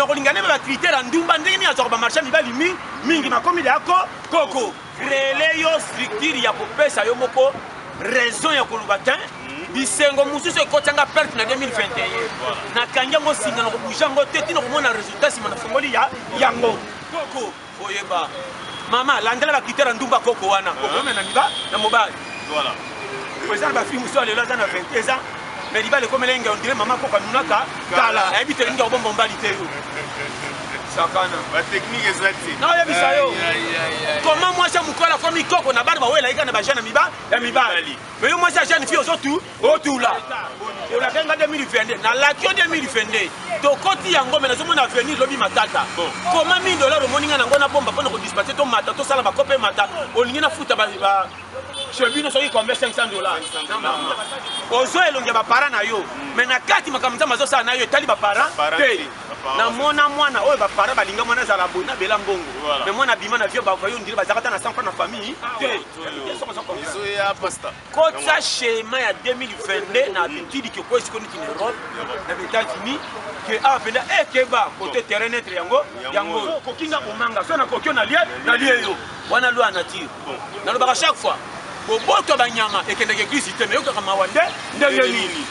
Nakolinga nde ba critère ya ndumba ndenge nini azwaka ba marché mibali mi mingi makomi ya ko koko. Créer yo structure ya kopesa yo moko raison ya koloba te bisengo mosusu ekotya nga perte na 2021 nakangi yango singa na kobouge yango te ntina komona résultat nsima nafongoli ya yango koko oyeba mama landela bakitera ndumba koko wana okoma na miba na mobali voilà eza na bafille mosusu ya lelo aza na 21 ans mais libala ekomela ye on dirait mama koko anunaka kala ayebi te elingi akobomba mobali te yo sakana batechnique eza te naoyebisa yo koma mwasi ya mokolo akomi koko na bana bawelaki kaka na bajeune ya mibali mais yo mwasi ya jeune fille ozotu otula olaki nga 2022 nalaki yo 2022 tokoti yango me nazomona avenir lobi matata koma 1000 dollar omoni nga nango nabomba mpona kodispatche tomata tosala bakope mata olingi nafuta chez bino soki combien 500 dollars ozo elongi ya baparent na yo mais na kati makambo nzambe azosala na yo etali baparent te namona mwana oyo baparent balinga mwana azala boye nabela mbongo mais mwana abima na vie bavayo ondire bazalaka ata na 100 franc na famille te. Kotisa schéma ya 2022 na habitude ke ko esiko niti na Europe na États-Unis ke awa mpenza ekeba kote terrain neutre yango yango kokinga komanga so nakoki nalie nalie yo wana loi ya nature nalobaka chaque fois boboto banyama ekendeke eglise te me yokaka mawa nde ndenge nini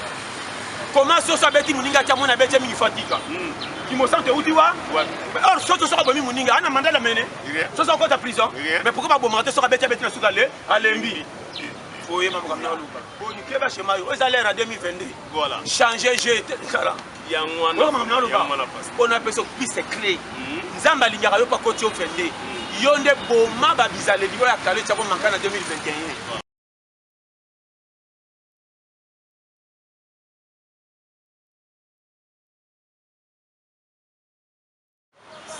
koma soso abeti moninga atya mwana abeti mingi fatika kimosanto euti wa or soso soki abomi moninga ana mandat d'amener soso akota prison mais pourquoi babomaka te soki abeti abeti na suka le alembi oyeba makambo na oluka boni keba shema yo eza l'heure ya 2022 voilà changer jeu te sala yango wana makambo na oluka mpo napesa piste clé nzambe alingaka yo mpo akoti yo 22 yo nde boma babizaleli oyo ya kala etiako manka na 2021.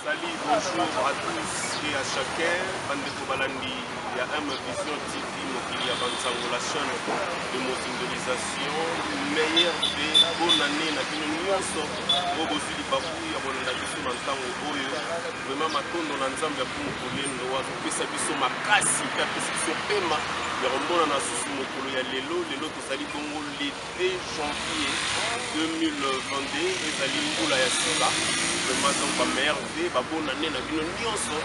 Salut, bonjour à tous et à chacun. Bandeko balandi ya M Vision TV mokili ya bansango la chaîne de mondialisation meilleur de bonne année na bino nyonso oyo bozwi libaku ya kolanda biso na ntango oyo vraiment matondo na Nzambe ya Mpungu Kolendo azopesa biso makasi mpe apesi biso pema ya komona na susu mokolo ya lelo. Lelo tozali bongo le 2 janvier 2022 ezali mbula ya sika vraiment donc ba meilleur vœux ba bonne année na bino nyonso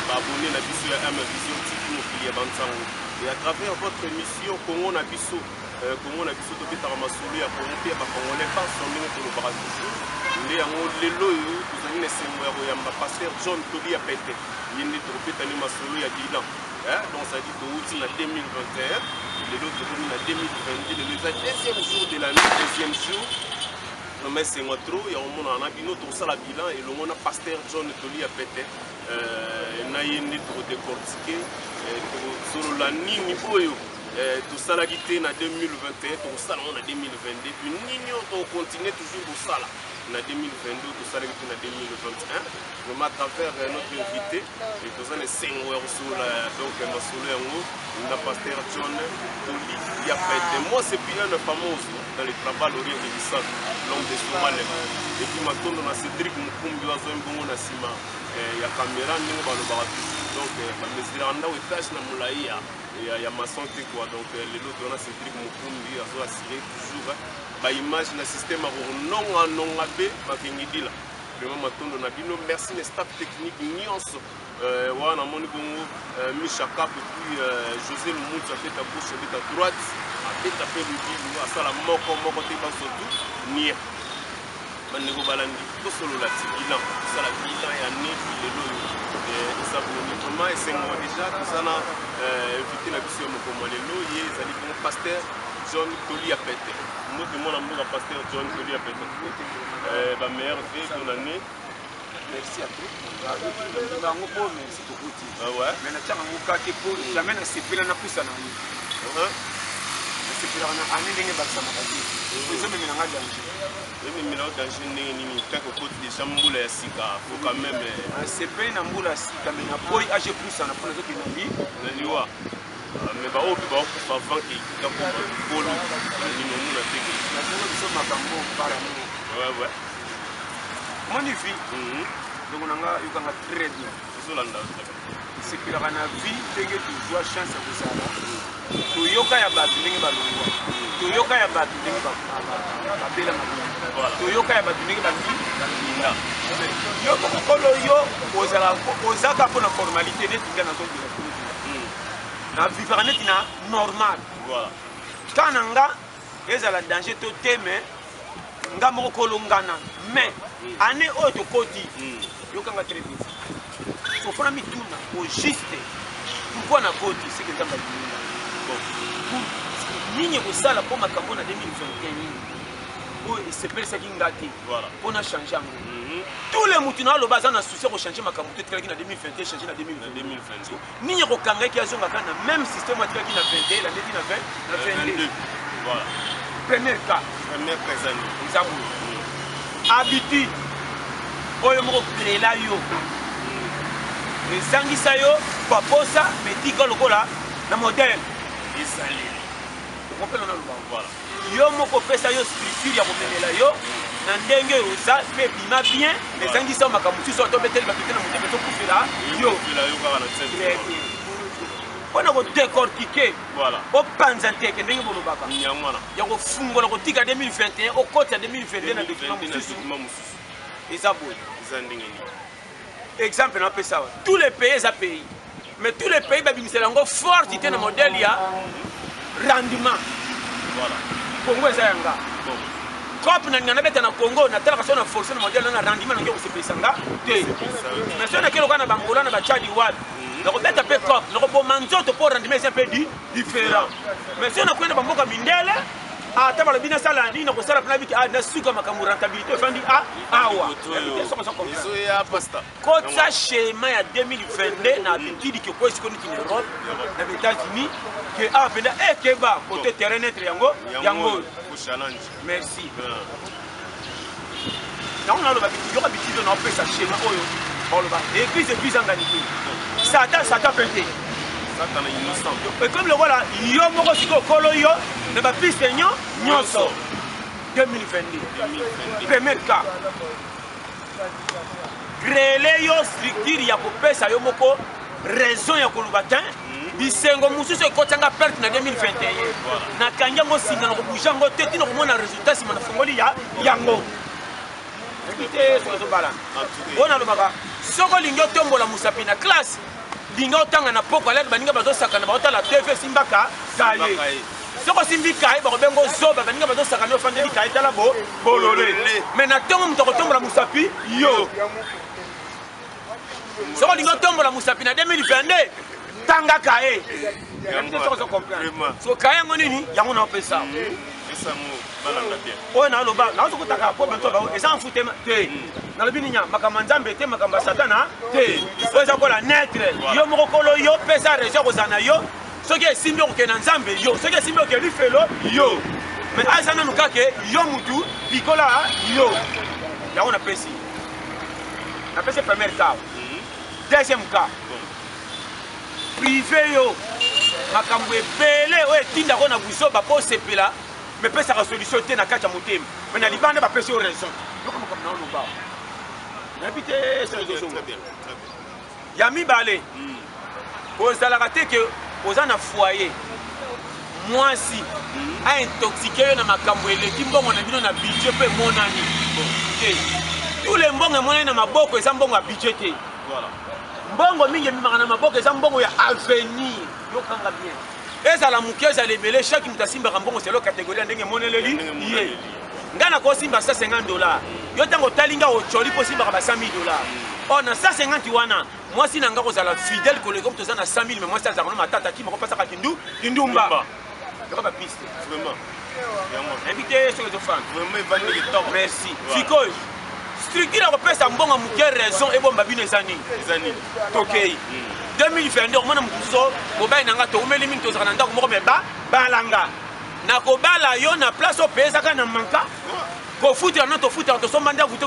ba abonné na biso ya M Vision TV mokili ya bansango et à travers votre émission Congo na biso Congo na biso tobetaka masolo ya Congo mpe ya ba Congolais banso ndenge tolobaka toujours nde yango lelo oyo tozali na esengo ya koyamba pasteur John Toli ya Pete ye nde tokobetani masolo ya bilan. Donc ça dit touti na 2021 lelo tokomi na 2022 lelo eza deuxième jour de l'année deuxième jour vraiment esengo trop ya komonana na bino tokosala bilan elongo na pasteur John Toli ya Pete na ye nde tokodecortike tokosolola nini oyo tosalaki te na 2021 tokosala yango na 2022 puis nini oyo tokocontinue toujours kosala na 2022 tosalaki te na 2021 vraiment à travers notre invité et toza na esengo ya kosolola donc masolo yango na pasteur John Toli ya Pete. Moi c'est bien fameuse dans le travail orient de Bissau, l'homme de Somalem. Et puis matondo na Cédric Mukumbi azwa mbongo na sima ya caméra ndenge balobaka toujours donc bamesiraka ndako etage na molai ya ya maçon te quoi. Donc lelo tona Cédric Mukumbi azo assurer toujours ba image na système ya kononga nonga be bakengidila. Vraiment matondo na bino merci na staff technique nyonso wana namoni bongo Misha Cap et puis José Lumutu abeta gauche abeta droite abeta pe lubilu asala moko moko te banso tout nie bandeko balandi tosolola ti bilan tosala bilan ya ne lelo oyo eza boni vraiment esengo déjà toza na invité na biso ya mokolo ya lelo ye ezali bongo pasteur John Toli ya Pete. Mbote mwana mboka pasteur John Toli ya Pete. Ba meilleur vœux bonne année. Merci à toi. Ndima yango po merci tokoti. Ah ouais. Mais natiaka yango kake po jamais nasepela napusa na yango. Nasepelaka na année ndenge ebakisamaka te. Ezomemela nga danger. Ememela yo danger ndenge nini kaka okoti déjà mbula ya sika faut quand même. Nasepeli na mbula ya sika mais naboyi age epusana mpo nazokende na liwa. Mais baoyo mpe baokufa avant ke ekoma likolo nini omona te ke nazongo biso makambo par amour. Ouais ouais. Moni vie. Ndeko na nga yokanga très bien. Ozolanda. Sepelaka na vie ndenge tozwa chance ya kozala, toyoka ya bato ndenge balongwa, toyoka ya bato ndenge babela mabe, toyoka ya bato ndenge babinda. Yo moko kolo yo ozala ozaka mpo na formalité neti nga nazobela na vivaka neti na normal. Ka na nga ezala danger to te, mais nga moko kolongana, mais année oyo tokoti, yokanga très bien, kofona mituna au juste pourquoi nakoti. Seke Nzambe alingi nga bon, nini ekosala mpo makambo na 2021 oyo esepelisaki nga te mpo na change yango? Tous les mutu na aloba aza na souci ya kochange makambo to etikalaki na 2021, change na 2022. Nini ekokangaki azonga kaka na même système atikalaki na 21, elandeti na 20, na 22? Premier cas. Premier cas eza nini? Eza boye: habitude oyo moko krela yo, ezangisa yo baposa, metika lokola na modèle ezaleli. Okopela na loba. Yo moko opesa yo structure ya komemela yo na ndenge oyo oza mpe bima bien, ezangisa yo makambo mosusu oyo tobeteli bato te na motema, ezokufela yo. Ekufela yo kaka na Très bien. Mpona kodécortiquer, opanza nteke ndenge bolobaka, yango wana ya kofungola, kotika 2021, okota 2022 na document 2022 na mosusu. Document mosusu. Eza boye. Eza ndenge nini? Exemple napesa awa: tous les pays eza pays, mais tous les pays babimisela yango forte te na modèle ya rendement. Congo eza yanga cope na ninga nabeta na Congo, natalaka so na force na modèle na rendement nange kosepelisa nga te, mais so nake lokola na Bangola, na Bachadi, wapi nakobeta mpe cope, nakoboma nzoto mpo rendement eza mpe différent. Mais so nakwenda bamboka mindele, ata balobi nasala nini, nakosala mpona biki nasuka makambo, rentabilité efandi awa. Ezoya, pasteur. Kotisa schéma ya 2022 na habitude ke koyi sikoyo neti na Europe, na États-Unis, ke awa mpenza ekeba kote terrain neutre yango yango. Challenge. Merci. Yango naloba yoka habitude oyo naopesa, schéma oyo baloba église, église angani te, Satan, Satan mpe te. Satana innocent. Ekomi lokola yo moko sikoyo okolo yo na bapiste nyonso. 2022. 2022. Premier cas: créele yo structure ya kopesa yo moko raison ya koloba te bisengo mosusu ekotianga perte na 2021, nakangi yango singa na kobouge yango te ntina komona résultat nsima na fongoli ya yango. Ebi te soki ozobalana oyo nalobaka, soki olingi otombola mosapi na classe, linga otanga na poko alade, baninga bazosakana, baotala TV, simbaka kaye. Soki osimbi kaye, bakobenga ozoba, baninga bazosakana, ofandeli kaye, tala bo bolole. Mais na ntongo moto akotombola mosapi yo. Soki olingi otombola mosapi na 2022, tanga kaye. Soki ozo comprendre, so kaye yango nini, yango na opesa. Esango balanda bien. Oyo naloba, nazokutaka po bato bao eza mfutema te. Nalobi nini? Makambo ya Nzambe te, makambo ya Satana te. Oyo eza kola neutre, yo moko kolo yo pesa raison ya kozala na yo. Soki esimbi, okokende na Nzambe yo, soki esimbi, okende lifelo yo. Mais aza nanu kake yo mutu pikola yo. Yango napesi première cas. Deuxième cas: privé yo makambo ebele oyo etindako na buzoba mpo osepela, mepesaka solution te na kati ya motema, mais na libanda bapesi yo raison. Yoka makambo na oloba, nayebi te soki ezozonga. Très bien, très bien. Ya mibale, ozalaka te ke oza na foyer, mwasi aintoxique yo na makambo eleki mbongo na bino na budget mpe emonani te. Tous les mbongo emonani na maboko eza mbongo ya budget te. Mbongo mingi ememaka na maboko eza mbongo ya avenir. Yokanga bien, ezala moke, ezala ebele, chaque moto asimbaka mbongo selon catégorie ya ndenge emoneleli ye. Ngai nakosimba 150 $, yo ntango otali nga ocoli mpo osimbaka ba 100 000 $. Or na 150 wana, mwasi na nga kozala fidèle koleka moto oza na 100 000, mais mwasi azalaka no matata, akima kopasaka kindu kindumba. Yoka bapiste. Vraiment, yango. Nayebi te soki ezofanda. Vraiment, evandi kitoko. Merci. Sikoyo structure ya kopesa mbongo moke raison ebomba bino eza nini? Eza nini? Tokei 2022, omona moto mosusu, mobali na nga toumeli mingi, tozalaka na ndako moko, me balanga nakobala yo na place oyo peyezaka na manka kofutela no, tofutaka, tosomba ndako te,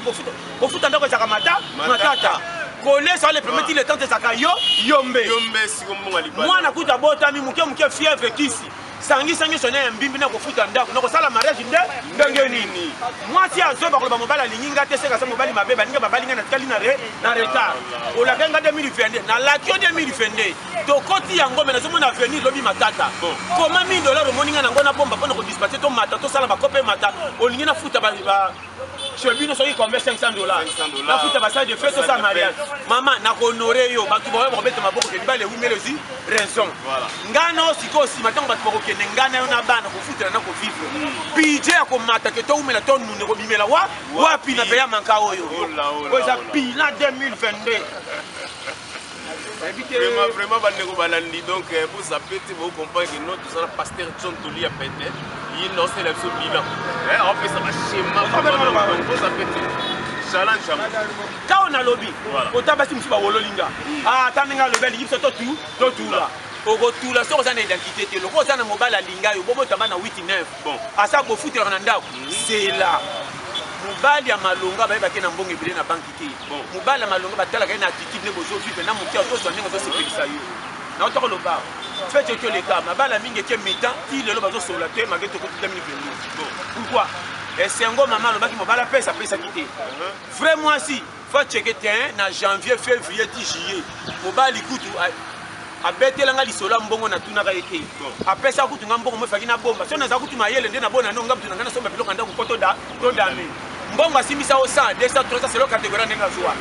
kofuta ndako ezalaka mata matata, kolesa le premier ti le temps ezalaka yo yombe. Yombe siko mbongo ya libala. Mwana kuta abotami moke moke, fièvre, kisi. Sangisa nyonso na ya mbimbi na kofuta ndako, na kosala mariage nde ndenge nini? Mwasi azoba koloba mobali alingi nga te, seka aza mobali mabe, baninga babali nga natikali na re na retard. Olaki nga 2022, nalaki yo 2022. Tokoti yango me nazomona avenir lobi matata. Koma 1000 dollars omoni nga nango na bomba mpo na kodispatche tomata tosala bakope mata, olingi nafuta ba, ba chez bino soki combien 500 dollars, nafuta basali de fête, tosala mariage. Mama, nakohonore yo, bato baoya bakobeta maboko ke libala ewumeli, ozwi raison. Nga na sikoyo nsima ntango bato bakokende, nga na yo na bana kofutela na kovivre, budget ya komata ke towumela tonune kobimela wa wapi na peya manka oyo oyo eza bilan 2022. Vraiment, vraiment, bandeko balandi, donc bozape te, bocomprendre ke no tozala pasteur John Toli ya pete ye nde osala biso bilan, aopesa baschéma. Bozape te, challenge yango. Kao nalobi ota basi mosusu bawololi nga, ata ndenge alobi alingi biso totula, okotula soki oza na identité te. Loko oza na mobali alinga yo, bobotama na 8 9, asa bofutelaka na ndako. Zela mobali ya malonga, bayebaki na mbongo ebele na banki te. Mobali ya malonga batalaka ye na attitude nde bozovivre na moke, ozozwa ndenge ozosepelisa yo. Nauta koloba fête eki oleka, mabala mingi etie mitan ti lelo bazosolola te malgré tokoti 2022. Pourquoi? Esengo mama alobaki mobali apesa, apesaki te. Vrai mwasi fa cheke te na janvier, février ti juillet, mobali kutu abetelanga lisolo ya mbongo, natunaka ye te. Apesa kutu nga mbongo mo efaki na bomba so naza kutu mayele nde nabona no nga butu na ngai nasomba biloko ya ndako mpo todame mbongo. Asimbisa o 100, 200, 300 selon catégorie ndenge azwa.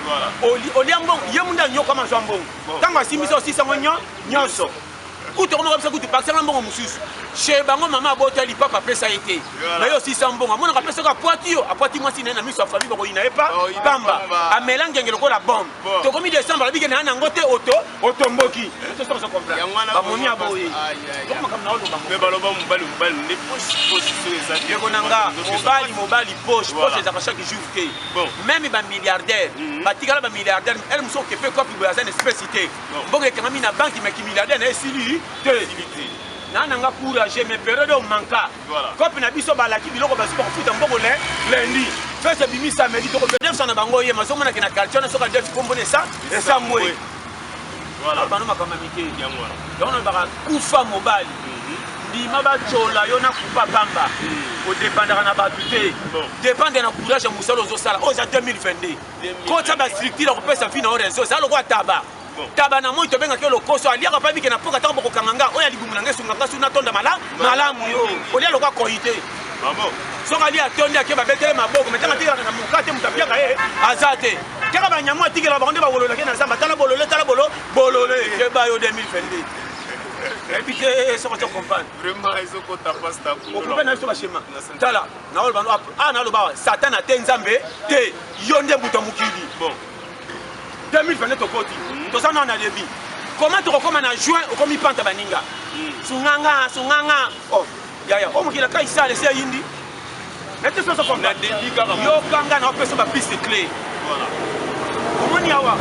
Olia mbongo ye munde anyokama, azwa mbongo ntango asimbisa osisango nyonso kutu okomaka bisa kutu bakisanga mbongo mosusu chez bango. Mama abota lipapa, apesa ye te na ye osisa mbongo, amonaka apesaka, apwati yo, apwati mwasi na ye na miso ya famille, bakoyina ye pa pamba, amela ngenge lokola bombe. Tokomi décembre, alobiki na ye nango te, oto otomboki. Bamomi ya boye makambo na oloba. Baloba mobali mobali nde poche poche so eza te. Ndeko na nga, mobali mobali, poche poche ezalaka chaque jour te. Même bamilliardaire batikala bamilliardaire, ele mosusu okepe kopi boye aza na espèce te, mbongo ekangami na banque, mais kimilliardaire na ye esili te. Na nanga courage, mais période oyo manka kope na biso balaki biloko bazwi, bakofuta mbongo le lundi, fete ebimi samedi, tokopedefsa na bango. Ye mazomonake na quartier wana, soki adefi kombona esa esambwe bano makambo ya mike yango nalobaka kufa mobali, ndima batyola yo na kupa pamba. Kodépendaka na bato te, dépendre na courage ya mosala ozosala. Oyo eza 2022, kotya bastructure ya kopesa vi na yo réseau. Eza lokola taba taba na moi tobengaki yo lokoso, aliaka mpa bike na poka. Ntango bokokanga nga oyo alibumu na ngai, esunga nga su natonda malamu. Yo olia lokwa koyi te, soki ali atondi, ake babetele maboko. Me ntango atikelaka na moka te, moto apiaka ye aza te. Kaka banyamu atikelaka bango nde bawololaki na zamba. Tala bolole, tala bolo bolole, keba yo 2022, yebi te soko to comprendre. Okomprendre na biso baschéma. Tala naoloba a naloba awa, Satan ate Nzambe te, yo nde moto ya mokili. 2022 tokoti, toza nano na début. Comment tokokóma na juin, okomi panta baninga sunganga sunganga? Oh yaya, o mokili aka isala esi eyindi nete soso yokanga na opesa bapiste clé. Omoni awa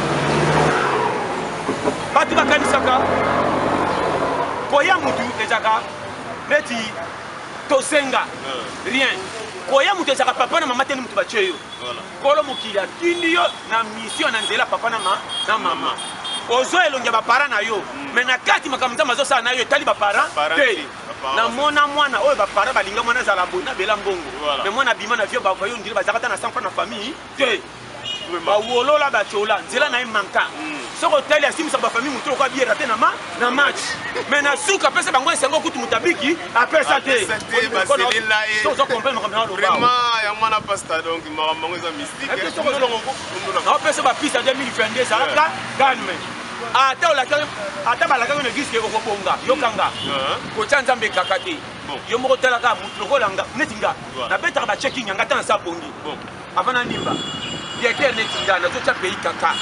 bato bakanisaka koya mutu ezalaka neti tosenga rien. Koya mutu ezalaka papa na mama te, ni mutu batie yo. Kolo mokili atindi yo na mission na nzela papa na mama. Ozwa elongi ya baparent na yo, mais na kati makambo Nzambe azosala na yo etali baparent te. Namona mwana oyo baparent balinga mwana azala boye, nabela mbongo, mais mwana abima na vie bavoyo ndire bazalaka ta na 100 francs na famille te. Bawolola batyola nzela na ye manka. Soki otali, asimbisaka bafamille motu lokola biera te na match, mais na suka apesa bango esengo. Kutu moto abiki apesa te. Ozo comprendre makambo na oloba? Yango wana, pasteur, donc makambo yango eza mystique. Naopesa bapiste ya 2022. Ezalaka calme, ata olakaki, ata balakaki na église ke okobonga, yokanga kotia Nzambe ekaka te. Yo moko otalaka motu lokola nga, neti nga nabetaka bachecking yanga ata nasa pongi avant nanimba directeur. Neti nga nazotya pays kaka,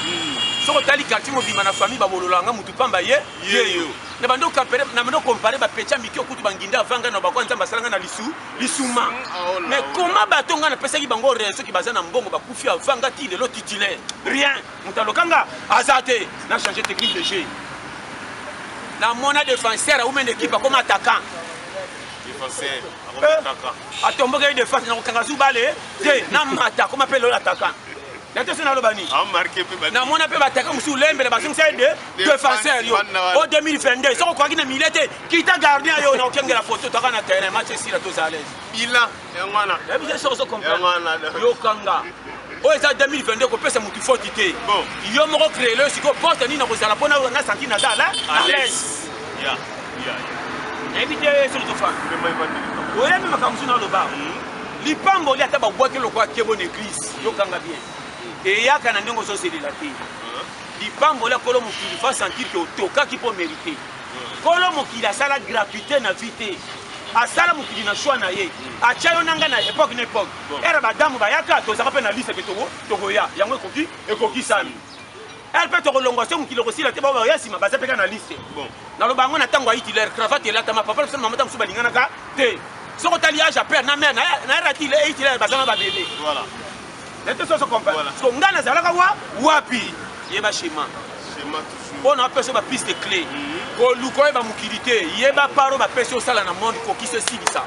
soki otali quartier mobima na famille babolola nga mutu pamba ye yeyo. Na bando compare bapetya mike okutu banginda avanga na bakwa Nzambe asalanga na lisu lisuma. Mais comment bato nga napesaki bango rien, soki baza na mbongo bakufi avanga ti lelo titulaire rien, moto alokanga aza te. Na change technique de jeu, namona défenseur aumene équipe akoma attaquant. Atombokaki défense na kokanga zu bale te, na mata akoma mpe lelo attaquant. Na te so naloba nini? Namona mpe bataka mosusu lembele bazongisa ye de défenseur yo o 2022 soki okokaki na milieu te kita gardien yo na okengela photo toka na terrain match esila toza à l'aise. Bilan yango wana. Nayebi te soki ozo comprendre. Yokanga. Oyo eza 2022 kopesa motu faute te. Yo moko créer le sikoyo poste nini nakozala mpo na sentir naza à l'aise. Nayebi te soki tofanda. Oyebi makambo mosusu naloba. Lipamboli ata babwaki lokola kebo na eglise, yokanga bien. Eyaka na ndenge ozozelela te. Lipamboli ya kolo mokili fa sentir que otokaki mpo merite. Kolo mokili asala gratuité na vie te. Asala mokili na choix na ye. Atia yo na nga na epoque na epoque. Ere badamu bayaka tozalaka mpe na liste ke tokoya. Yango ekoki ekokisami. Ere mpe tokolongwa so mokili ekosila te baoyo bakoya nsima baza mpe kaka na liste. Naloba yango na ntango ya Hitler, cravate elatama, papa na biso na mama ntango mosusu balinganaka te. Soki otali age ya père na mère na ere ya Hitler baza na ba bebe. Voilà. Na te soso comprendre. Voilà. Parce que nga nazalaka wa wapi? Yeba schéma. Schéma toujours. Mpo na apesa ba piste clé. Koluka oyeba mokili te, yeba paro bapesi osala na monde kokisa esilisa.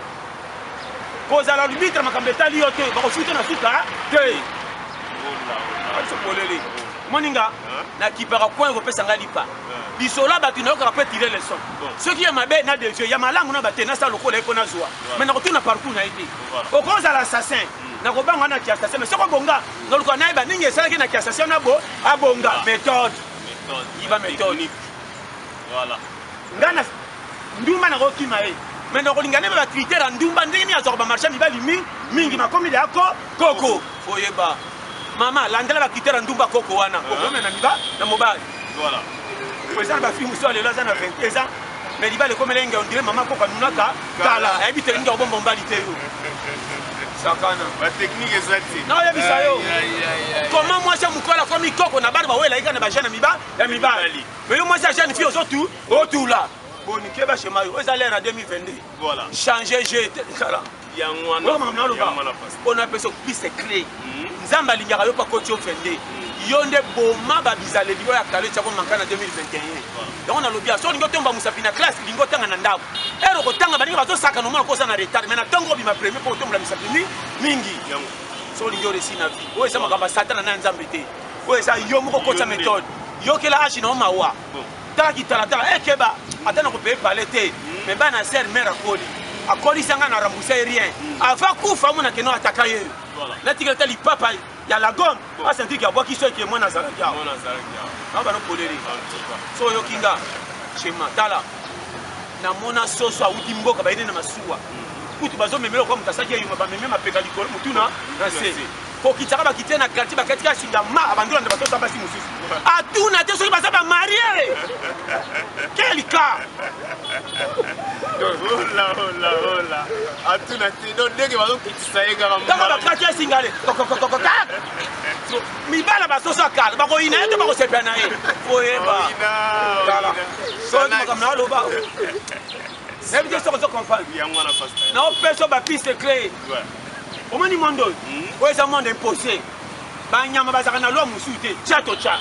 Kozala arbitre makambo etali yo te, bakofuta na suka te. Biso polele. Moninga, nakipaka coin kopesa nga lipa. Lisolo ya bato nayokaka mpe tire leçon. Soki ya mabe na devie, ya malamu na bate nasala lokola ye mpo nazwa. Mais nakotuna parcours na ye te. Okozala assassin, nakobanga na ki assassin, mais soki obonga, noluka nayeba nini esalaki na ki assassin na bo abonga. Méthode. Yiba méthode. Voilà. Nga na ndumba nakokima ye. Mais nakolinga nayeba ba critères ya ndumba ndenge nini azwaka ba marché mibali mingi makomi ya ko koko. Oyeba. Mama, landela ba critères ya ndumba koko wana. Okoma na miba na mobali. Voilà. Eza na ba filles mosusu lelo aza na 22 ans. Mais libala ekomela ye ngai on dirait mama koko anunaka kala. Ayebi te ngai obomba mobali te yo. Sakana. Ba technique eza te. Naoyebisa yo. Comment mwasi ya mokolo akomi koko na bana bawelaki kaka na ba jeune ya mibali. Mais yo mwasi ya jeune fille ozotu otula. Boni keba schéma yo. Eza l'ère ya 2022. Voilà. Changer jeu kala. Yango wana. Oyo makambo naloba. Yango wana pasteur. Mpo napesa piste clé. Nzambe alingaka yo mpo akoti yo 22. Yo nde boma ba bizaleli oyo ya kala etiako manka na 2021. Yango nalobi ya so olingi otomba mosapi na classe, lingi otanga na ndako. Ere okotanga baninga bazosaka nomona koza na retard, mais na ntongo obima premier mpo otombola misapi mingi. Yango. So olingi oresi na vie. Oyo eza makambo ya satana na ya Nzambe te. Oyo eza yo moko kotisa méthode. Yokela age na yo mawa. Tala kitalatala, ekeba ata na kopeye palais te. Mais bana sœur mère akoli. Akolisa nga na rembourser ye rien. Avant kufa mona keno ataka ye. Natikala ta lipapa ya la gomme. Asentir ke abwaki so eke mwana azalaki awa. Mwana azalaki awa. Na bano polele. So oyoki nga schéma tala. Namona soso awuti mboka bayende na masuwa. Kutu bazomemela kwa moto asaki eyuma bameme mapeka likolo motuna na se. Kokitaka bakite na quartier bakati ka singa ma abandi kolanda bato basi mosusu. Atuna te soki baza ba marié. Quel cas? Ola ola ola. Atuna te donc ndenge bazokitisa ye kaka. Kaka bakati ya singa le. Mibala basoso ya kala bakoyina ye to bakosepela na ye. Oyeba. Tala. Soki makambo na aloba. Nayebi te soki ozo comprendre. Yango wana pasteur. Na opesa ba piste clé. Omoni monde oyo? Oyo eza monde imposé. Banyama bazalaka na loi mosusu te. Tya to tya.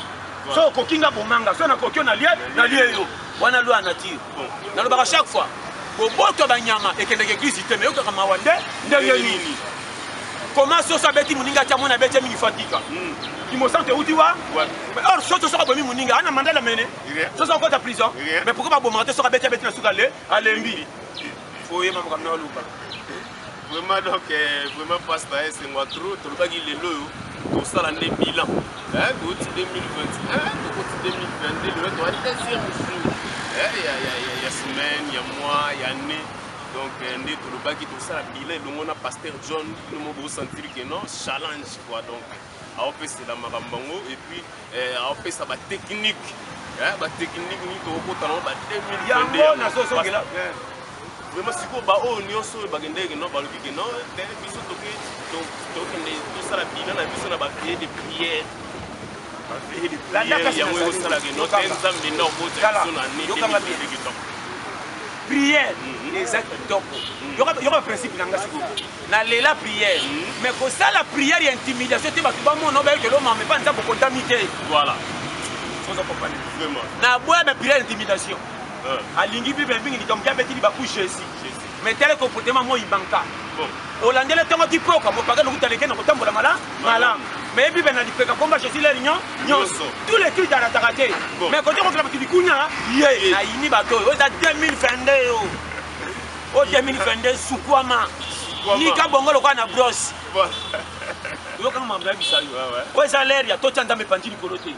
So okoki nga bomanga, so nakoki yo nalie, nalie yo. Wana loi ya nature. Nalobaka chaque fois, boboto ya banyama ekendeke église te, mais yokaka mawa nde ndenge nini? Comment soso abeti moninga atia mwana abeti ye mingi fatika? Innocent euti wa? Or soso soki abomi moninga, ana mandat na mene. Soso akota prison. Mais pourquoi babomaka te soki abeti abeti na suka le alembi? Oyeba makambo na oloba. Vraiment donc vraiment pasteur esengo trop tolobaki lelo oyo tosala nde bilan. Touti 2021 tokoti 2022 lelo toa deuxième jour ya semaine ya mois ya année. Donc nde tolobaki tosala bilan elongo na pasteur John bino moko bosentir que non challenge quoi. Donc aopesela makambo yango et puis aopesa ba technique, ba technique nini tokokota nango ba 2022. Yango nazozongela. Vraiment sikoyo ba oyo nyonso oyo bakendeki non balobi ke non te biso tokende tosala bilan na biso na ba veillée de prière. Ba veillée de prière yango ekosala ke non te Nzambe nde akota biso na année 2022 kitoko. Prière eza kitoko. Yoka principe na nga sikoyo. Nalela prière. Mais kosala prière ya intimidation te bato bamona bayokela omama epa Nzambe okotami te. Voilà. Oza comprendre? Vraiment. Naboya ba prière intimidation. Alingi Bible mingi likambo ya betili baku Jésus. Mais tel comportement moi banka. Olandele ntongo ti poka mopaka lokuta leke na kotambola mala malamu. Mais Bible na lipeka komba Jésus leli nyon nyonso. Tous les cultes arataka te. Mais kote kokela bato likunya ye ayini bato oyo eza 2022 yo. O 2022 sukwama. Nika bongo lokola na brosse. Yokanga mambo ya bisa yo. Oyo eza l'heure ya totya Nzambe panzi likolo te.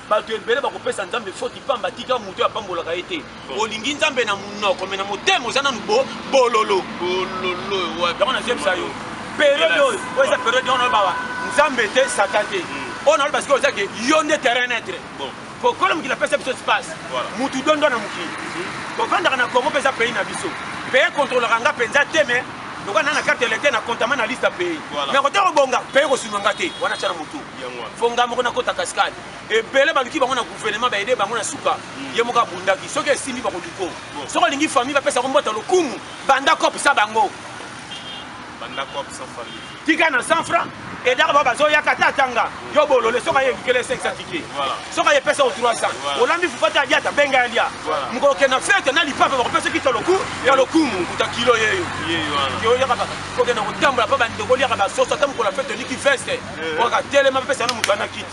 Bato ebele bakopesa Nzambe foti pamba, tika moto oyo apambolaka ye te. Olingi Nzambe na monoko me na motema oza nanu bo bololo. Bololo wapi? Yango nazoyebisa yo periode oyo, oyo eza periode wana bawa Nzambe te, Satan te. Oyo naloba sikoyo eza ke yo nde terrain neutre. Kokolo mokili apesa biso espace. Mutu dondo na mokili. Tovandaka na Congo mpe eza pays na biso. Pays contrôlaka nga mpenza te mais lokola na na carte électeur na comptama na liste ya pays. Mais kote kobonga pays kosunga nga te. Wana tya na motu. Fo nga moko nakota cascade. Ebele baluki bango na gouvernement ba aider bango na suka. Ye moko abundaki. Soki esimbi bakoluko. Soki olingi famille bapesa ko mbota lokumu, banda cop sa bango. Banda cop sa famille. Tika na 100 francs. Edaka ba bazoyaka ata atanga. Yo bolole soki aye elukele 500 ticket. Soki aye pesa o 300. Olambi fufu ata aliata benga ya lia. Mokolo okende na fete na lipapa bakopesa kiti ya loku ya lokumu kuta kilo yeyo. Yo yaka ba kokende kotambola pa bandeko oliaka basoso ata mokolo ya fete oliki veste. Waka telema bapesa na moto wana kiti.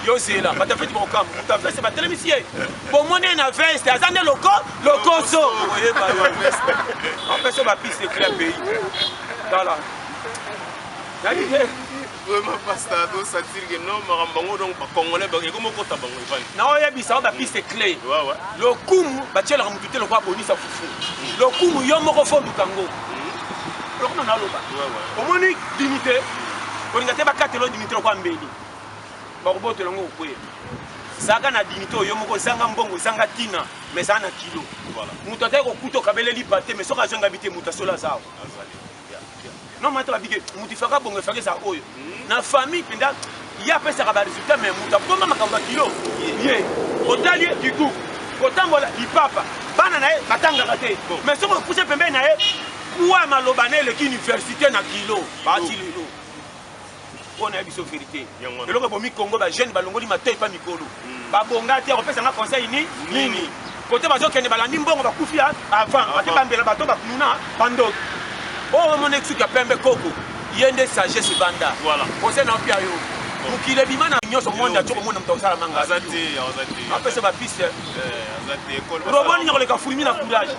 Yo zela bato ya fete bakokamba moto ya veste batelemisi ye. Bomoni ye na veste aza nde loko lokoso. Oyeba yo. Apesa ba piste clair pays. Tala. Vraiment pasteur to sentir que non makambo bango donc ba congolais ba ekomo kota bango evandi. Na oyebisa ba piste clé. Lokumu batielaka mutu te lokola bonisa fufu. Lokumu yo moko fo luka ngo. Lokumu na loba. Omoni dignité. Kolinga te bakatelo dignité lokola mbeli. Bakobotola ngo kokweya. Zaka na dignité oyo moko zanga mbongo zanga tina mais za na kilo. Mutu ataki kokuta okabele lipa te mais soki azonga bi te mutu asola aza awa. Non mais babike mutu ifaka bongo ifaka eza oyo na famille mpenza ye apesaka ba résultat mais mutu abomba makambo ya kilo ye otali ye du coup kotambola lipapa bana na ye batangaka te mais soki opuse pembeni na ye kuwa maloba na eleki université na kilo baati lelo oyo nayebi biso verité eloko ebomi Congo ba jeune balongoli matoi pa mikolo babonga te akopesa nga conseil ni nini kote bazokende balandi mbongo bakufi avant bate bambela bato bakununa bandoki oyo omona suki ya pembe koko ye nde sagesse banda conseil na opia yo mokili ebima na nyonso monde atyo komona moto akosala manga apesa bapiste robo nini akoleka fourmi na courage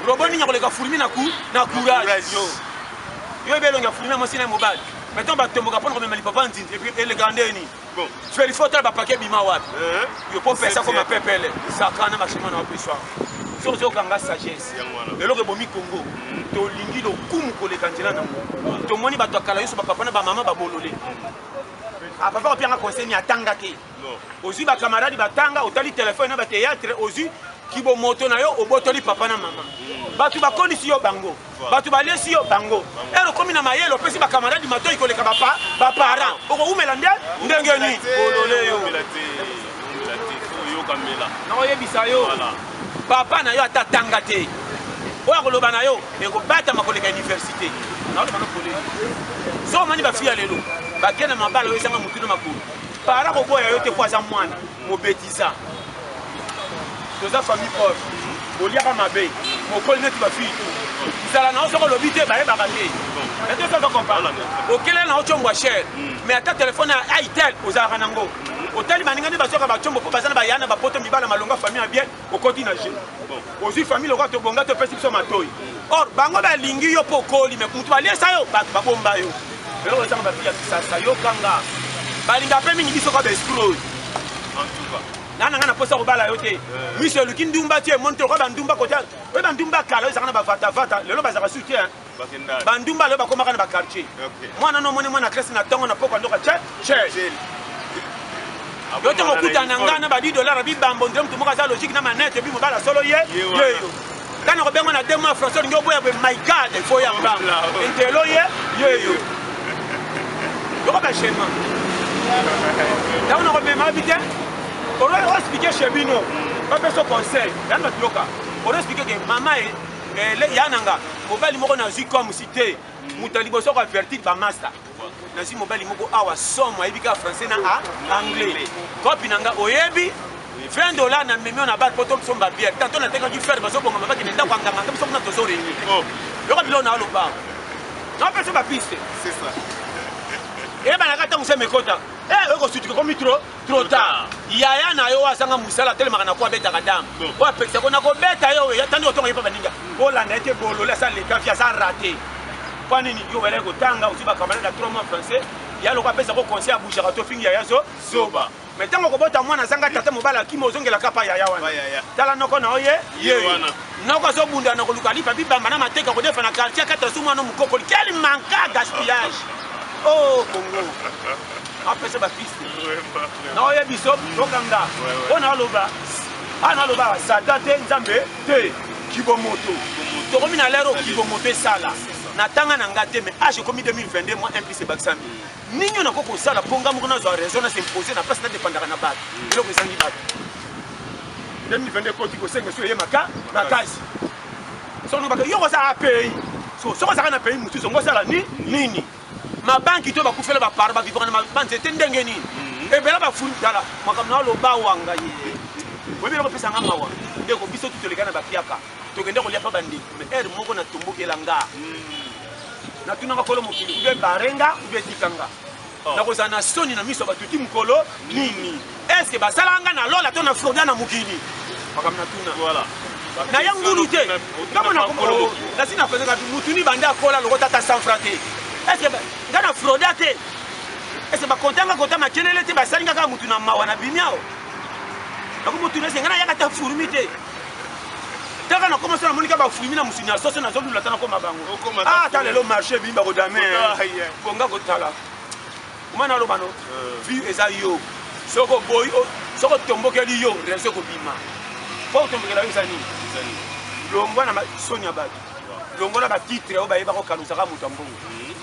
robo nini akoleka fourmi na courage yo ebe elongi ya fourmi ya mwasi na mobali mais ntango batomboka mpona komema lipapa nzinzi eleka ndeni verifie otala bapake ebima wapi yo mpo pesa koma pepele sakana machema na wapeswa soki ozokanga sagesse eloko ebomi Congo tolingi lokumu koleka nzela nango tomoni bato ya kala nyonso bapapa na bamama babolole apapa kopianga conseil ni atanga te ozwi bakamaradi batanga otali telefone na bateatre ozwi kibomoto na yo obotoli papa na mama bato bakolisi yo bango bato balesi yo bango ere okomi na mayele opesi bakamaradi matoi koleka baparent okowumela nde ndenge nini bolole yo nakoyebisa yo papa na yo ata tanga te oyo akoloba na yo ekobatama koleka université naoloba no polele so omoni bafi ya lelo bake na mabala oyo ezanga motu na makolo para koboya yo te po aza mwana mobetiza toza famille pauvre oliaka mabe mokoli neti bafille tu nzala na yo soki olobi te bayebaka te ete soki comprendre okelela na yo combo ya cher mais ata telefone ya itel ozalaka nango otali baninga nde bazwaka bacombo mpo baza na baya na bapoto mibala malonga famille ya bien okoti na jeu ozwi famille lokola tobonga topesi biso matoi or bango balingi yo mpo okoli me moto baliesa yo bato babomba yo eloko ezanga bafi ya kisasa yokanga balinga mpe mingi biso ka baesprit oyo nga na nga na posa kobala yo te miso eluki ndumba ti emoni te lokola bandumba kota oyo bandumba kala oyo ezalaka na bavatavata lelo bazalaka su te bandumba lelo bakomaka na baquartier mwana no omoni mwana classe na ntongo na pokwa ndoka che che yo ntango okutana na ngai na ba 10 dollar bibambo ndire moto moko aza logique na manete ebi mobala solo ye yeyo ntango kobenga na 2 mois français olingi oboya boye my god il faut ya mbango intelo ye yeyo yoko bashema ntango nakomema bi te oexplike chez bino bapesa conseil yani bato yoka oexplike ke mama ya nanga mobali moko nazwi comme si te moto ya liboso koavertir bamasta nazwi mobali moko awa somo ayebi kaka français na anglais kopi na nga oyebi 20 dollars na memi na bar po tosomba bière tanto natekaki fer bazobongama bakende ndako ya nganga biso kuna tozo réunir yoka biloko na aloba. Napesa bapiste. Eyebanaka ntango se mekota okosutuka komi trop trop tard. Yaya na yo azanga mosala, atelemaka na ko abetaka dame oyo apekisa ko nakobeta yo tandi otonga ye mpa baninga olanda ye te. Bolole aza leka fi aza rate. Mpo nini yo welaki kotanga, ozwi bacamarade ya 3 mois français ya loko apesa ko conseil, abougeaka to fingi yaya zo zoba. Mais ntango okobota mwana azanga tata, mobali akima, ozongelaka pa yaya wana. Tala noko na oye ye noko azobunda na koluka lipa, bibamba na mateka, kodefa na quartier kata su mwana mokokoli. Quel manque, gaspillage! Oh Congo, apesa bapiste na oye biso tokanga mpo na aloba ana aloba Satan te, Nzambe te, kibomoto. Tokomi na lero kibomoto esala na tanga na nga te. Mais age ekomi 2022 moins 1 plus ebakisami nini oyo nakoki kosala mpo nga moko nazwa raison, na s'impose na place nadépendaka na bato? Eloko ezangi bato. 2022 ekoti, kosenga so eyemaka makasi. Soki baka yo kozala pays, soki ozalaka na pays mosusu, ongo osala ni nini? Mabanki to bakufela bapara bavivaka na banzete ndenge nini? Ebela bafuli. Tala makambo na aloba wanga ye oyebi eloko epesanga mawa. Ndeko, biso tu toleka na bapiaka, tokende kolia mpa bandeko. Mais heure moko natombokela nga, natunaka kolo mokili ube barenga ube tikanga, nakozala na soni na miso ya bato ti mokolo nini? Est-ce basalaka nga na lola to na Florida na mokili? Makambo natuna na ye ngulu te. Ngambo nasi napesaka mutuni bande akola loko tata 100 franc te. Est-ce nga na Florida te? Est-ce bakontanga kota makelele te? Basali nga kaka mutu na mawa na bimi awa, nakomotuna ese nga nayaka ta fourmi te. Taka nakoma so namoni ka bafurmi na mosuni ya soso, nazolula ta nakoma bango. Ata lelo marché ebimi, bakodame bonga kotala omana aloba no vie eza yo. Soki oboyi, soki otombokeli yo, raison ekobima. Po otombokela yo eza nini? Longwa na soni ya bato, longola batitre oyo bayeba kokanusaka moto ya mbongo,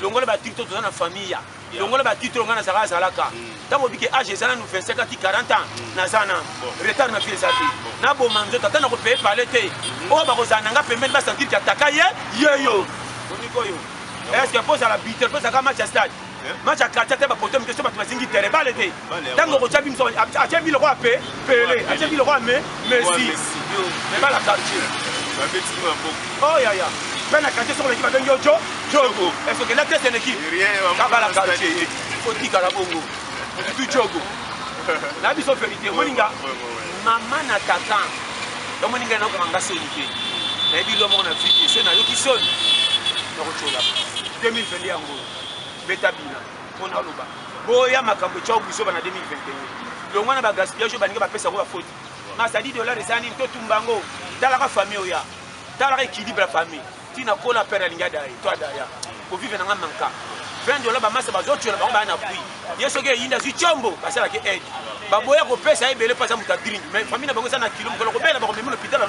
longola batitre oyo toza na famille ya, longola batitre oyo ngai nazalaka azalaka. Ntango obike age eza nanu 25 ati 40 ans, naza na retard na vie eza te. Naboma nzoto ata nakopaye pale te. Oyo bakozala na nga pembeni basentir ataka ye yeyo oniko oyo. Est-ce mpo ozala buteur, mpo ezalaka match ya stade, match ya quartier te, bapoto mike so bato bazingi terrain bale te. Ntango okotya biso, atie biloko ya pe Pele, atie biloko ya me Messi, mais bala quartier oh yaya mpe na quartier soki oleki babengi yo jo jogo. Est-ce que la test en équipe kabala quartier otikala bongo tu jogo na biso? Vérité, omoninga mama na tata, omoninga naokanga nga soni te. Nayebi lo moko na vie te, so nayoki soni nakotyola. 2022 yango beta bina mpo naloba boya makambo etya biso bana 2021. Longwa na bagaspillage oyo baninga bapesa yango bafoti masadi dollar eza nini? Totumba yango. Talaka famille oya, talaka équilibre ya famille. Ntina kola pere alingi adaye to adaya kovivre nanga manka 20 dollar. Bamasa bazotyola bango baya na pui ye. Soki eyindi azwi tiombo, basalaki aide, baboya kopesa ye ebele mpo aza moto adringi. Mais famille na bango eza na kilo, mokolo kobela bakomemi l'hôpital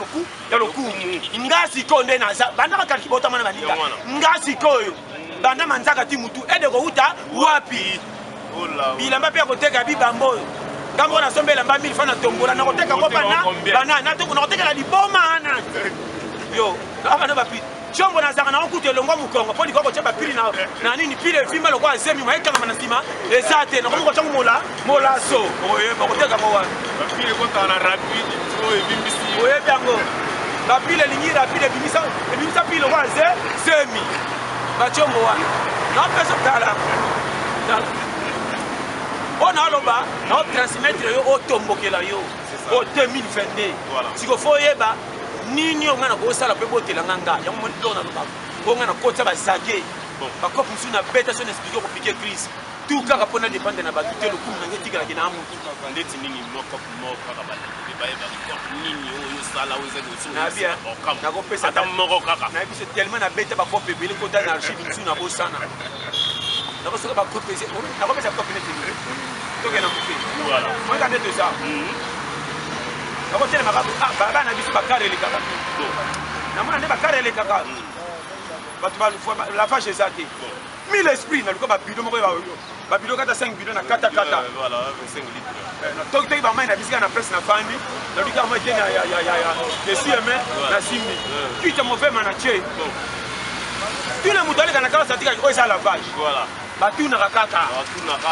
ya lokumu. Nga sikoyo nde naza banda bakaliki botama na baninga. Nga sikoyo banda manzaka ti mutu ede kouta wapi? Bilamba mpe ya koteka bibamba oyo nga moko nasomba elamba 1000 fa na tombola, nakoteka ngo bana bana nakotekela liboma wana yo abana bapi tiombo. Nazalaka nango kutu elongwa mokongo mpo likoki kotya bapili na nini, pile evimba lokola zemi ma ekangama na nsima eza te. Nakomi kotyango mola molaso, oyeba koteka ngo wana. Oyebi yango, bapile elingi rapide, ebimisa pile lokola ze zemi batiombo wana. Naopesa tala tala oyo naoloba, naotransmettre yo, otombokela yo o 2022. Siko fo oyeba nini oyo ngai nakosala mpe botelanga nga yango. Moni biloko nalobaka oyo ngai nakotisa bazage bakope mosusu na beta so na explique kopike crise tout kaka mpo na dépendre na bato te. Lokumu nange etikalaki na mutu. Ndeti nini? Moko moko kaka, bandeko bayeba nini oyo osala oyo ezaki. Nakopesa ata moko kaka. Nayebi so tellement nabeta bakope ebele, kota na archive mosusu nabosana. Nakosoka bakope, nakopesa kope neti nini? Tokenda moke moyeka nde toza nakotelemaka bana biso bakare elekaka, namona nde bakare elekaka bato lavage eza te. Mille esprit naluka babidon moko, babidon kata 5 bidon na kata kata toki bamai na bisika na presse na fandi, naluki yango ete esuyeme na simbi kita movema na tie tuna moto aleka na kala atikaki oyo eza lavage. Batunaka kaka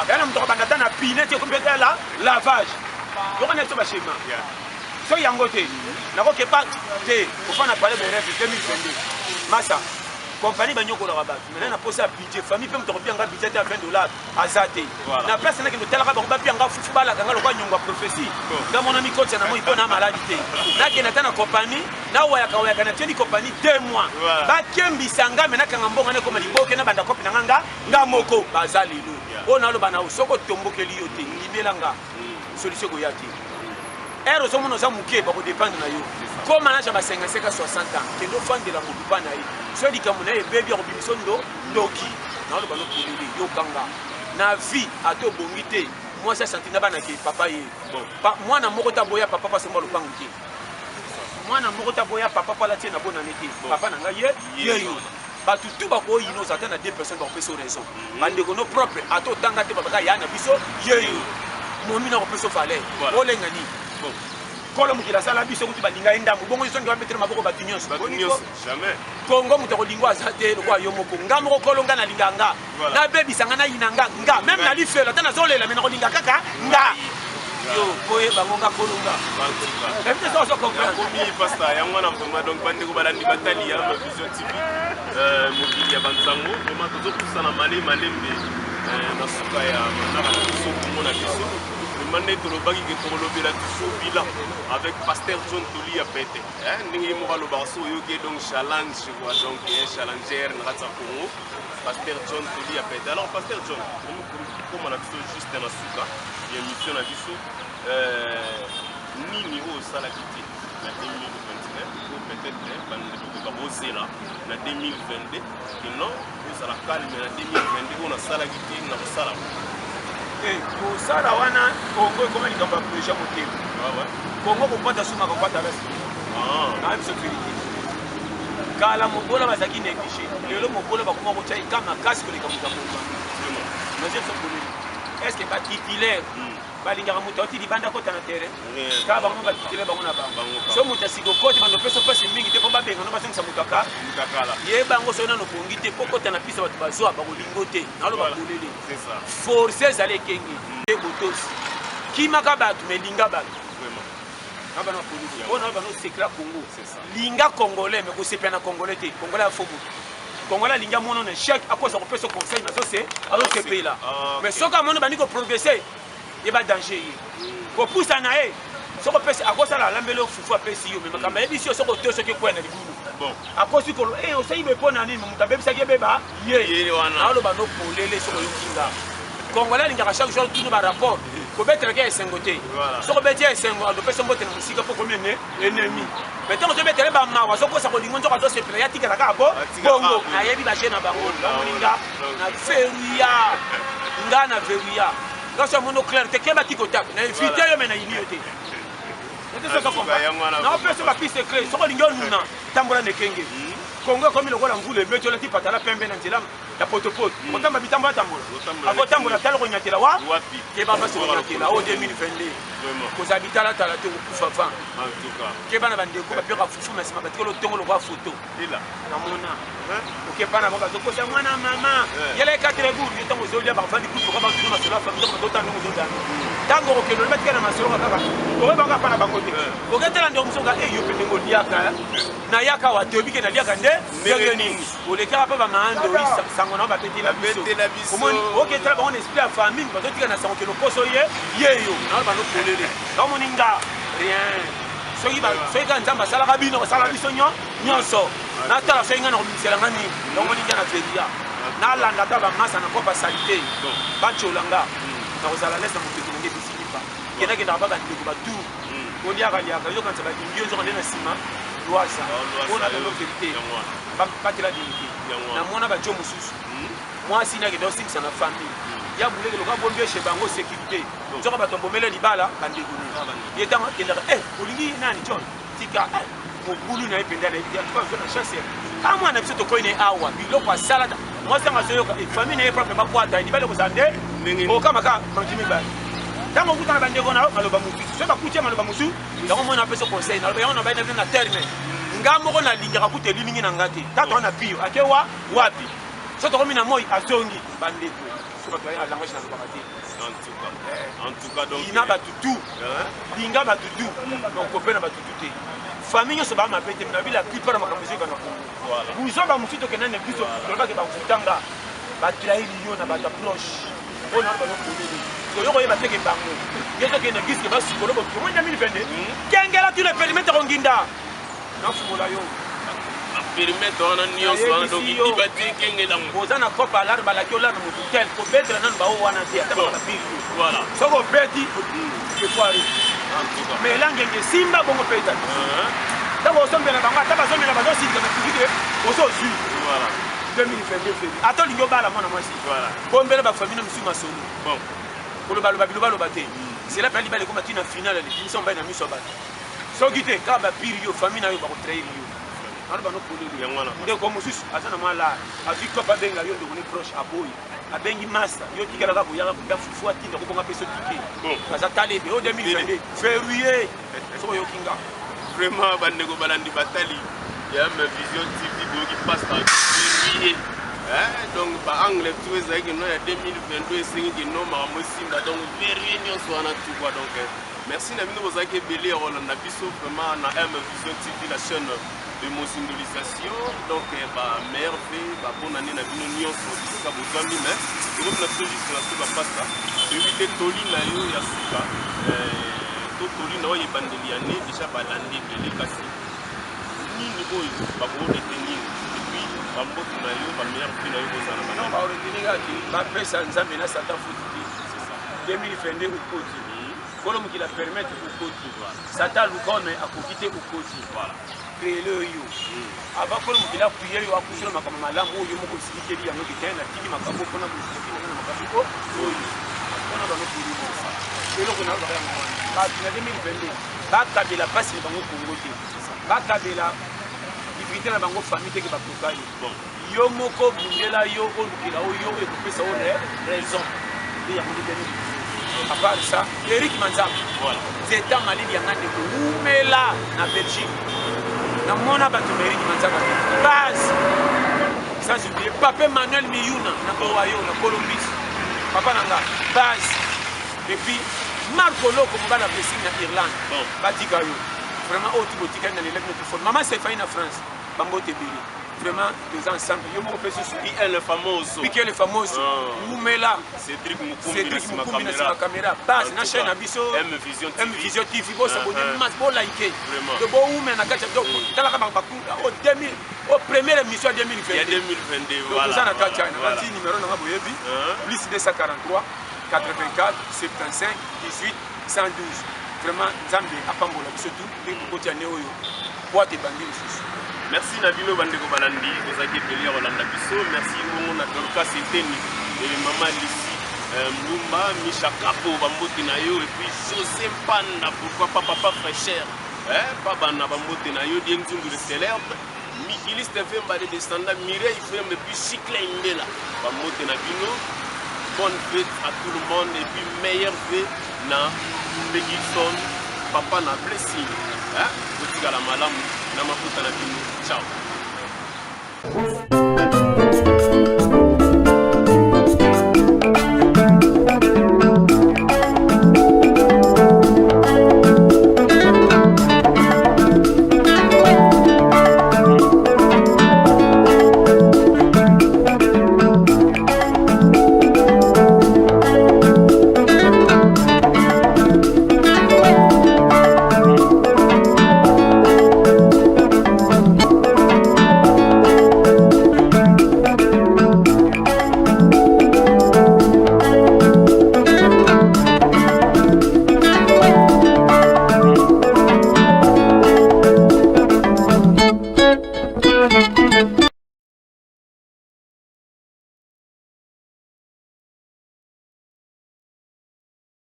yana moto akobanda ata na pine ti ekomi la lavage yoko na biso baschéma. Soki yango te, nakokepa te kofanda palais de rêve 2022 masa. Compagnie banyokolaka bato maintenant na posa ya budget, famille mpe moto akopia nga budget ya 20 $ aza te. Na place nakende otalaka bango, bapia nga fufu, balaka nga lokola nyongo ya prophétie. Nga mona mikotisa na moi mpo na maladi te. Nakende ata na compagnie, nawayaka wayaka, natieli compagnie 2 mois, bakembisa nga, me nakanga mbongo, nakoma liboke na banda kopi na nga nga moko. Baza lelo oyo naloba na yo, soki otombokeli yo te, ndimela nga, solution ekoya te. Ere ozomona oza moke, bakodépendre na yo. Koma na âge ya ba 55, 60 ans, kende ofandela motu mpa na ye. So likambo na ye ebebi, akobimiso ndo ndoki. Naoloba no polele, yokanga na vie, ata obongi te, mwasi asanti na bana ke papa ye. Mwana moko te aboya papa mpo asomba lopango te. Mwana moko te aboya papa mpo alatie na bonane te. Papa na ngai ye ye yo. Bato tu bakoyina, oza ata na deux personnes bakopesa yo raison. Bandeko no propre, ata otanga te, babaka ya na biso ye yo. Momi na kopesa valeur, olenga nini? Kolo mokili asala biso kutu balinga ye ndambo, bongo ezongi babetela maboko bato nyonso. Kongo, moto akolingo aza te lokola yo moko. Nga moko kolo nga nalinga nga, nabebisa nga, nayina nga nga même na lifelo, ata nazolela, me nakolinga kaka nga. Yo koyeba ngo, nga kolo nga ebi te. Soso comprendre. Komi pasteur, yango wana vraiment. Donc bandeko balandi, batali ya Ma Vision TV, mokili ya banzango, vraiment tozopusana male malembe na suka ya manaka na biso Kongo na biso. Vraiment nde tolobaki ke tokolobela toujours bilan avec pasteur John Toli ya pete, ndenge ye moko alobaka so oyoki ye. Donc challenge quoi, donc challenger na kati ya Congo, pasteur John Toli ya pete. Alors pasteur John, koma na biso juste na suka ya émission na biso, nini oyo osalaki te na 2021 o peut-être bandeko bakozela na 2022 ke non, ozala calme na 2022, oyo nasalaki te na kosala? Kosala wana, Kongo ekoma likambo ya projet motema. Kongo kokwata sumaka kokwata basi na biso vérité. Kala mobola bazalaki négligé, lelo mobola bakoma kotya eka makasi koleka moto ya moba. Nazo biso polele, est ce que batitulaire balingaka moto auti libanda kota na terrain? Kaka bango batitulaire, bango na bango. So moto asika okoti, bando opesa mpasi mingi te mpo babengano, bazongisa moto aka ye bango. Soki nano obongi te mpo kota na piste, bato bazwa bakolingo te. Naloba polele, force ezali ekenge te, botosi kimaka bato, me linga bato na bana polele oyo na bana osekela Congo. Linga Congolais, me kosepela na Congolais te. Congolais afo moto, Congolais alingi amona na échec, akosa kopesa conseil, mais azosepela. Mais soki amoni bandi koprogresse, yeba danger ye kopusa na ye. Soki opesi, akosala alambeli yo fufu, apesi yo, me makambo ayebisi yo, soki oto, soki ekwea na libulu, akosi kolo osali boye mpo na nini? Moto abebisaki ebeba ye. Naoloba no polele, soki oyoki nga, Congolais alingaka chaque jour tunu barapport, kobetelaka ya esengo te. Soki obeti ya esengo, adopesa mbote na mosika mpo komi ene ennemi. Mais ntango ozobetele bamawa, azokosa kolingo, nzoka azosepela, ya tikala kaka bo bongo. Nayebi baje na bango. Bamoni nga na veruya, nga na veruya, nga so amono clair te, keba tiko tak na évite yo, me na yini yo te. Naopesa bapiste clé. Soki olingi onuna, tambola na ekenge. Kongo ekomi lokola mvula ebeti, olati patala pembe na nzela ya potopoto, okotamba bitambo, atambola, akotambola, tala konyatela wa keba mpasi konyatela oyo 2022 kozala bitalatala te, kokufa van. Keba na bandeko bapiaka fufu na nsima, batikala otongo lokwa foto. Namona okepa na bango, bazokosa mwana mama yala ekatre bour yo. Ntango ozolia, bafandi kutu, batuna masolo ya famille, bazotala ndenge ozodana. Ntango okokende, oli batika na masolo kaka, oyebaka pa na bango te. Oketela ndeko mosusu e yo mpe ndenge oliaka, nayaka wa toyebi ke naliaka nde ndenge nini, olekaka mpe bamaandoi sango na babetela biso. Omoni, oketela bango na esprit ya famille, bazotika na sango ke lokoso ye ye yo. Nalo bano polele, omoni nga rien. Soki kaka Nzambe asalaka bino, asala biso nyonso, natala soki ngai nakobimisela nga nini. Omoni nga na veria, nalanda ata bamasa na kopa salite, batyola nga, nakozala lese na motoki nange bisilipa. Kendakendaka pa bandeko batour, oliaka liaka, yokanisa balingi yo, nzoka nde na nsima lwaza. Mpona bino vérité, batela dignité. Namona bajo mosusu, mwasi nakenda osimbisa na famille ya buleke, loka bombi eshe bango sécurité, nzoka bato mbomele libala bandeko ne ye. Ntango akendaka, olingi nani? John tika mobulu na ye mpenza, nayebi te. Antuka na chance a mwana biso tokoyi na ye awa, biloko asalata mwasi ntango azoyoka famille na ye propre babwata libala, ekozala nde okamaka manki mibale. Ntango okutana bandeko na yo, maloba mosusu, soki bakuti ya maloba mosusu, yango mwana apesa conseil. Naloba yango na bai na bino na terme nga moko nalingaka kuta elilingi na nga te. Tata wana pio ake wa wapi? So tokomi na moi, azongi bandeko. mosusu bato baye na langage nalobaka te. En tout cas. En tout cas, donc. Lina bato tout. Linga bato tout. Donc kope na bato tout te. Famille nyonso baa mabe te, na bila plupart na makambo ezoyoka na Congo. Buzoba mosusu tokenda na biso, tolobaki bakutanga batrahir yo na bato proche. Oyo na bango polele. Toyo koyeba te ke bango. Yo tokende église ke basukolo bo tomoni 2022. Kengela tous les périmètres konginda. Nafungola yo. Périmètre wana nyonso wana donc iba te kengela ngo. Oza na cope alarme balaki olala motu tel kobetela nanu bao wana te ata baka bapiri yo. Voilà. Soki obeti efoire. Mais elangenge simba bongo mpe ezali. Ntango osombela bango ata bazomela bazosilika na public ozo ozwi. Voilà. 2022 février. Ata olingi obala mwana mwasi. Voilà. Bombela bafamille na misu masolo. Bon. Kolobaloba bilobaloba te. Zela mpe libala ekoma tina finale alekimisa mobali na miso ya bato. Soki te kaka bapiri yo famille na yo bakotrahir yo. Wana bano polele. Yango wana. Ndeko mosusu aza na mwa lar azwi kope abenga yo ndeko ne proche aboyi abengi masta yo tikala kaka koyaka koya fufu atinda kobonga mpe so tike aza talebe oyo 2022 verrouillé soki oyoki nga. Vraiment bandeko balandi batali ya M Vision TV boyoki pasteur verrouillé. Hein, donc ba angle tout ezalaki no ya 2022 esengi ke no makambo esimba donc verrouillé nyonso wana tout quoi donc merci na bino bozalaki ebele ya kolanda biso vraiment na M Vision TV, la chaîne de mozindolisation. Donc ba meilleur vœux, ba bonne année na bino nyonso bisika bozwami. Mais tokomi na biso juste na suka pasta, toyebi te toli na yo ya suka to toli na oyo ebandeli ya ne déjà balandi ebele, kasi nini oyo bakoretenir et puis bambote na yo, ba meilleur vœux na yo kozala na Non, baoretenir kaka ke bapesa Nzambe na Satan futi te. 2022 okoti, kolo mokili apermettre okoti, Satan aluka ome akoki te okoti. Créele yo avant kolo mokili apuye yo akusela makambo malamu oyo yo moko osilikeli yango ke te natiki makambo mpona bosoki nanga na makambo oyo mpona bango poli eloko na baka yango wana. Bato na 2022 bakabela mpasi na bango Kongo te, bakabela difficulté na bango famille te ke bakoka yo. Yo moko bundela yo olukela oyo ekopesa yo raison nde yango nde 2022. À part ça, Eric Manzambe, Zeta Malili yanga ndeko umela na Belgique. Namona bato na Eric Manzambe base. Sans oublier Papa Emmanuel Miyuna na Ohio na Columbus. Papa nanga base. Et puis Marco Loko mobala Blessing na Irlande. Batika yo. Vraiment oyo tubotikali na lelaki na telefone. Maman Stéphanie na France. Bambote ebele. Vraiment toza ensemble. Yo moko pe susu. PL famoso. PL famoso. Umela. Cédric Mukumbi Cédric Mukumbi na sima caméra. Base na chaîne na biso. M Vision TV. M Vision TV. Bo s'abonner masse, bo liker. Donc bo umela na kati donc talaka ba baku au 2000 au première émission 2022. Ya 2022 voilà. Donc toza na kati na kati numéro na nga boyebi. Plus 243 84 75 18 112. Vraiment Nzambe apambola biso tout ndenge tokoti année oyo boîte ebandi lisusu. Merci na bino bandeko balandi bozalaki ebele ya kolanda biso. Merci bongo na Dorcas Eteni et mama Lisi Mbumba, Misha Kapo bambote na yo, et puis José Panda, pourquoi pas papa fraîcheur, hein, pa bana bambote na yo, Die Nzundu le célèbre, Mikiliste Vemba le descendant, Mireille Vemba et puis Chiclin Mbela bambote na bino. Bonne fête à tout le monde et puis meilleur vœu na Pegilson, papa na Blessing, hein, botikala malamu na mafuta na bino. Ciao.